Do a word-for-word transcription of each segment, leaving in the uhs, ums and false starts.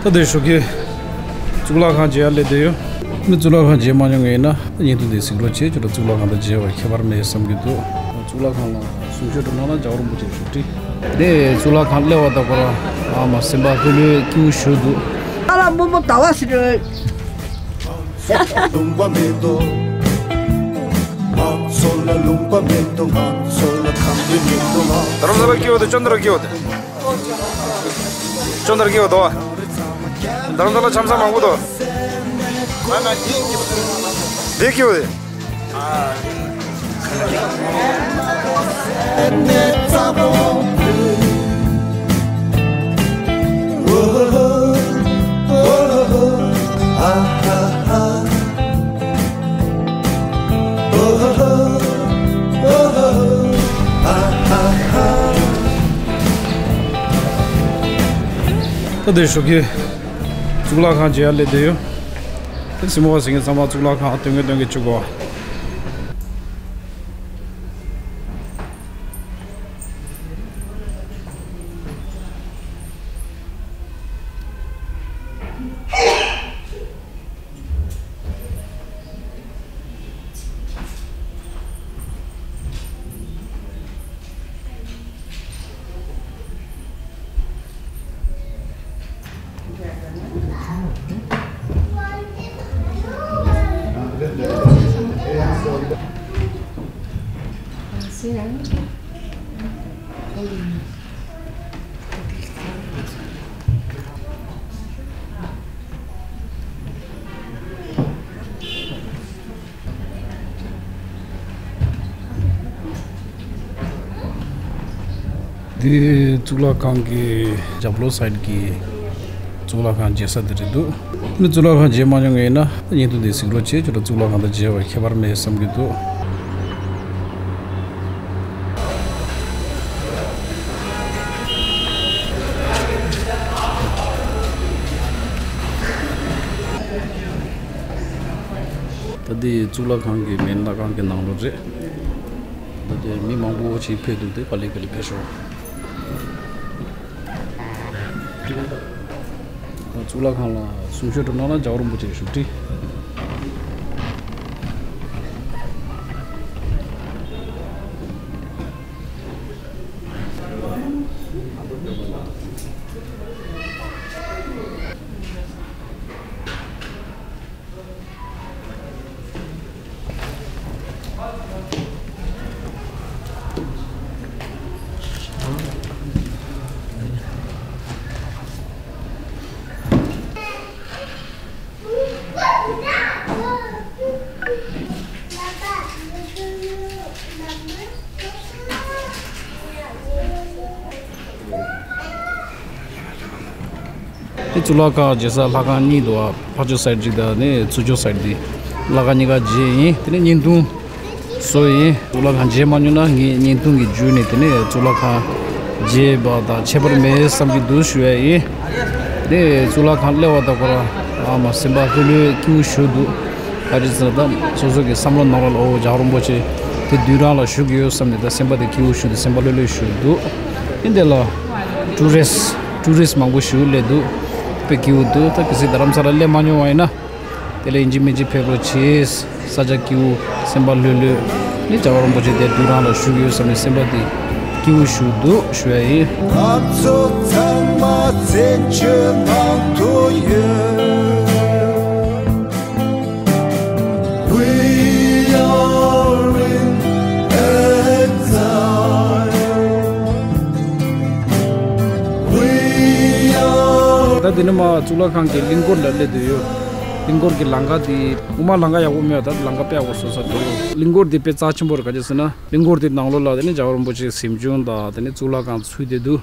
ད་དེ་ཞོགས་ཀས་གཙུག་ལག་ཁང་མཇལ་ཡ་སླེབས་བསྡད་ཡོད། མི་གཙུག་ལག་ཁང་མཇལ་མ་མྱོང་མཁན་ཡིན་ན་བརྙན་ཐུང་དེ་གཟིགས་རོགས་བྱེད། ཁྱོད་རང་གཙུག་ལག་ཁང་དང་མཇལ་བ་ཁྱད་པར་མེད་བསམ་གྱི་འདུག་གཙུག་ལག་ཁང་ལ་གསུང་ཆོས་འགྲོ་གནང་ན་རྒྱལ་བ་རིན་པོ་ཆེ་བཞུགས་ཁྲི་དེ་གཙུག་ལག་ཁང་སླེབས་པ་དང་ཁོ་རང་ཨ་མ་སེམས་པ་ལྷོད་ལྷོད་སྐྱིད་པོ་ཞིག་འདུག་ཨ་ལ་རྨོ་མོ་ཟླ་བ་ཟེར། ལུང་པ་མེད་དོ། ང་ཚོ་ལ་ལུང་པ་མེད་དོ། ང་ཚོ་ལ་ཁང་པ་མེད་དོ། ང་རྡ་རམ་ས་ལ་སྐྱིད་པོ་དེ་ཅོན་ཏ་ར་སྐྱིད་པོ་དེ། ཅོན་ཏ་ར་སྐྱིད་པོ་དོ། རྡ་རམ་ས་ལ་འཆམ་ས་མང་པོ་དོ། འདི་སྐྱིད་པོ་དེ། ད་དེ་ཞོགས་ཀས་གཙུག་ལག་ཁང་མཇལ་ཡ་སླེབས་བསྡད་ཡོད། དེ་སྲིན་མོ་བ་ཟེར་མཁན་ཚང་མ་གཙུག་ལག་ཁང་སྟོན་གི་སྟོན་གི་བཅུག་གོ། འདི་གཙུག་ལག་ཁང་གི་རྒྱབ་ལོགས་སའིཌ་གི་གཙུག་ལག་ཁང་མཇལ་ས་དེ་རེད་འདུག་མི་གཙུག་ལག་ཁང་མཇལ་མ་མྱོང་མཁན་ཡིན་ན་བརྙན་ཐུང་འདི་གཟིགས་རོགས་བྱེད། ཁྱོད་རང་གཙུག་ལག་ཁང་དང་མཇལ་བ་ཁྱད་པར་མེད་བསམ་གྱི་འདུག་ད་འདི་གཙུག་ལག་ཁང་གི་མེ་ལྷ་ཁང་གི་ནང་ལོགས་རེད། ད་དེ་མི་མང་པོ་ཅིག་ཕེབས་འདུག་དེ་ག་ལེ་ག་ལེ་ཕེབས་ཤོག་གཙུག་ལག་ཁང་ལ་གསུང་ཆོས་འགྲོ་གནང་ན་རྒྱལ་བ་རིན་པོ་ཆེ་བཞུགས་ཁྲི། དེ་གཙུག་ལག་ཁང་མཇལ་ས་ལྷ་ཁང་གཉིས་འདུག་ཨ། ཕར་ཕྱོགས་སའིཌ་གཅིག་དང་ནི་ཚུར་ཕྱོགས་སའིཌ་འདི་ལྷ་ཁང་གཉིས་ཀ་མཇལ་ཡིན། དེ་ནས་བརྙན་ཐུང་བཟོ་ཡིན། གཙུག་ལག་ཁང་མཇལ་མ་མྱོང་ན་ངས་བརྙན་ཐུང་གི་བརྒྱུད་ནས་དེ་ནས་གཙུག་ལག་ཁང་མཇལ་བ་དང་ཁྱད་པར་མེད་བསམ་གྱི་འདུག་ཞུ་ཡ་ཡིན། དེ་ནས་གཙུག་ལག་ཁང་སླེབས་པ་དང་ཁོ་རང་ཨ་མ་སེམས་པ་ལྷོད་ལྷོད་སྐྱིད་པོ་ཞིག་འདུག་ག་རེ་ཟེར་ན་ད་སོ་སོ་གི་བསམ་བློ་ནང་ལོགས་ལ་ཨོ་རྒྱལ་བ་རིན་པོ་ཆེ་དེ་མདུན་རང་ལ་བཞུགས་ཡོད་བསམ་ནས་ད་སེམས་པ་དེ་སྐྱིད་པོ་ཞིག་འདུག་སེམས་པ་ལྷོད་ལྷོད་ཞིག་འདུག་ཨིན་དེ་ལ་ཊུ་རི་སི་ཊུ་རི་སི་མང་པོ་ཞིག་སླེབས་འདུག་དཔེ་སྐྱིད་པོ་འདུག་ད་གལ་སྲིད་རྡ་རམ་ས་ལ་སླེབས་མ་མྱོང་བ་ཡིན་ན་དེ་ལ་ཡིན་གཅིག་མིན་གཅིག་ཕེབས་རོགས་བྱེད། ས་ཆ་སྐྱིད་པོ་སེམས་པ་ལྷོད་ལྷོད་ནི་རྒྱལ་བ་རིན་པོ་ཆེ་དེ་མདུན་རང་ལ་བཞུགས་ཡོད་བསམ་ནས་སེམས་པ་དེ་སྐྱིད་པོ་ཞིག་འདུག་ཞུ་ཡ་ཡིན། ང་ཚོ་ཚང་མ་བཙན་བྱོལ་ནང་དུ་ཡོད། We are in exile. We are ད་འདི་ནི་མ་གཙུག་ལག་ཁང་གི་གླིང་སྐོར་ལ་སླེབས་བསྡད་ཡོད། གླིང་སྐོར་གྱི་ལམ་ཁ་འདི་ངོ་མ་ལམ་ཁ་ཡག་པོ་མེད་པ། ད་ལམ་ཁ་དཔེ་ཡག་པོ་བཟོས་ཚར་འདུག་གླིང་སྐོར་འདི་དཔེ་རྩ་ཆེན་པོ་རེད། ག་ཅི་ཟེར་ན་གླིང་སྐོར་འདི་ནང་ལོགས་ལ་དེ་ནི་རྒྱལ་བ་རིན་པོ་ཆེའི་གཟིམ་ཆུང་དང་དེ་ནི་གཙུག་ལག་ཁང་ཚུད་བསྡད་འདུག་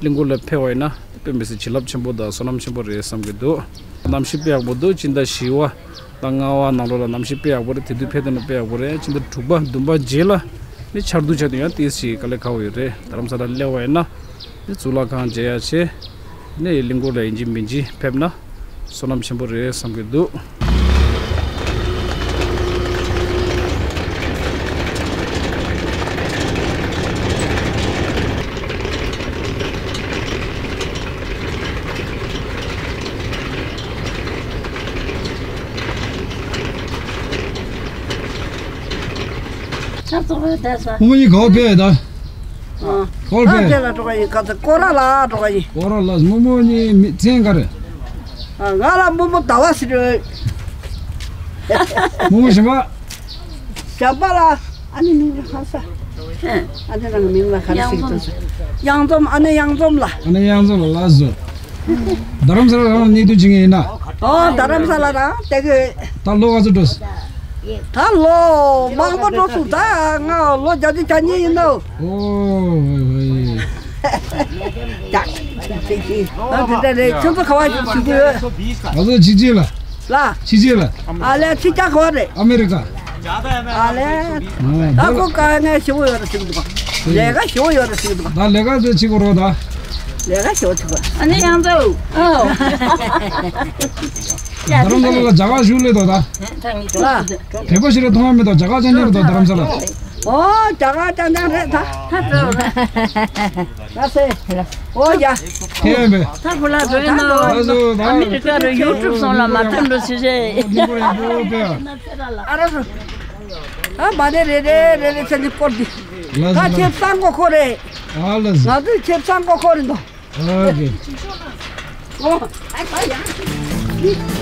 གླིང་སྐོར་ལ་ཕེབས་པ་ཡིན་ན་དཔེ་མི་སྲིད་བྱིན་རླབས་ཆེན་པོ་དང་བསོད་ནམས་ཆེན་པོ་རེད་བསམ་གྱི་འདུག་གནམ་གཤིས་དཔེ་ཡག་པོ་འདུག་སྤྱི་ཟླ་བཞི་པ་དང་ལྔ་པ་ནང་ལོགས་ལ་གནམ་གཤིས་དཔེ་ཡག་པོ་རེད། དེ་དུས་ཕེབས་བསྡད་ན་དཔེ་ཡག་པོ་རེད། སྤྱི་ཟླ་དྲུག་པ་བདུན་པ་རྗེས་ལ་ནི་ཆར་འདུག་ཆགས་དུས་ཡང་ཏོག་ཙམ་དཀའ་ལས་ཁག་པོ་ཡོད་རེད། རྡ་རམ་ས་ལ་སླེབས་པ་ཡིན་ན་ནི་གཙུག་ལག་ཁང་མཇལ་ཡ་ཆེ་ནས་གླིང་སྐོར་ལ་ཡིན་གཅིག་མིན་གཅིག་ཕེབས་ན་བསོད་ནམས་ཆེན་པོ་རེད་བསམ་གྱི་འདུག་ད་ཚོགས་རེ་བསྡད་ས། རྨོ་མོ་གཉིས་ག་པར་ཕེབས་ད། ཨ། ག་པར་ཨ་ཕེབས། དེ་ལ་འགྲོ་ག་ཡིན། ག་ཚོད་སྐོར་ར་ལ་འགྲོ་ག་ཡིན། སྐོར་ར་ལ། རྨོ་མོ་གཉིས་མི་མཚན་ག་རེ། ཨ། ང་ལ་རྨོ་མོ་ཟླ་བ་ཟེར་རེད། རྨོ་མོ་གཞན་པ། གཞན་པ་ལ་ཨ་ནེ་མིང་ལ་ཧ་ས། ཨ་ནེ་རང་མིང་ལ་ག་རེ་ཟེར་གྱི་འདུག་གཡང་འཛོམས། ཨ་ནེ་གཡང་འཛོམས་ལ། ཨ་ནེ་གཡང་འཛོམས་ལ་ལགས་སོ། རྡ་རམ་ས་ལ་རང་གནས་སྡོད་བྱེད་མཁན་ཡིན་ན། ཨོ། རྡ་རམ་ས་ལ་རང་བསྡད་ཀྱི་ཡོད། ད་ལོ་ག་ཚོད་འགྲོ་སོང་། ད་ལོ་མང་པོ་འགྲོ་སོང་། ད་ང་ལོ་བརྒྱད་ཅུ་གྱ་གཉིས་ཡིན་ནོ། ཨོ་ཝེ་ཝེ། ད་དེ་འདྲ་རེད། ཁྱོད་ཚོ་ག་པར་བཞུགས་ཡོད། ང་ཚོ་ཆིག་སྒྲིལ་ལ། ལ། ཆིག་སྒྲིལ་ལ། ཨ་ལས། ཕྱི་རྒྱལ་ག་པར་རེད། ཨ་མེ་རི་ཀ། ཨ་ལས། ཨ། ད་ཁོ་དཀའ་ངལ་ཞེ་པོ་ཡོད་རེད་ཟེར་གྱི་འདུག་ལས་ཀ་ཞེ་པོ་ཡོད་རེད་ཟེར་གྱི་འདུག་ད་ལས་ཀ་ཚོ་བྱེད་དགོས་རེད་ད། ལས་ཀ་ཞེ་པོ་བྱེད་དགོས། ཨ་ནེ་གཡང་འཛོམས། ཨོ། རྡ་རམ་ས་ལ་ལ་རྒྱ་གར་ཞེ་པོ་སླེབས་འདུག་ད། ལ། བོད་པ་ཞིག་ལ་མཐོང་ཡ་མེད་དོ། རྒྱ་གར་རྐྱང་རྐྱང་རེད་དོ། རྡ་རམ་ས་ལ། ཨོ། རྒྱ་གར་རྐྱང་རྐྱང་རེད་ད། ད་འགྲོ་ར། ལགས་སེ། ཨོ་ཡ། ཁྱེད་པས། ད་ཁོ་ལ་འགྲོ་ཡིན་ནོ། ལགས་སོ། ད་ཨ་མི་རི་ཀ་རུ་ཡུ་ཊུབ་སོང་ལ་མ་ཐོན་འགྲོ་ཆེ་ཆེ། ཨ་ར་ར། ཨ་མ་ནེ་རེ་རེ་རེ་རེ་ཆ་ནི་སྐོར་འདི། ལགས་སོ། ད་ཁྱེད་ཚང་གོ་ཁོ་རེད། ཨ་ལགས་སོ། ང་ཚོས་ཁྱེད་ཚང་གོ་ཁོ་རེད་འདུག་ཨོ་ཁེ། ཨོ། ཨ་ཁ་ཡ། ཨ་ཁ་ཡ།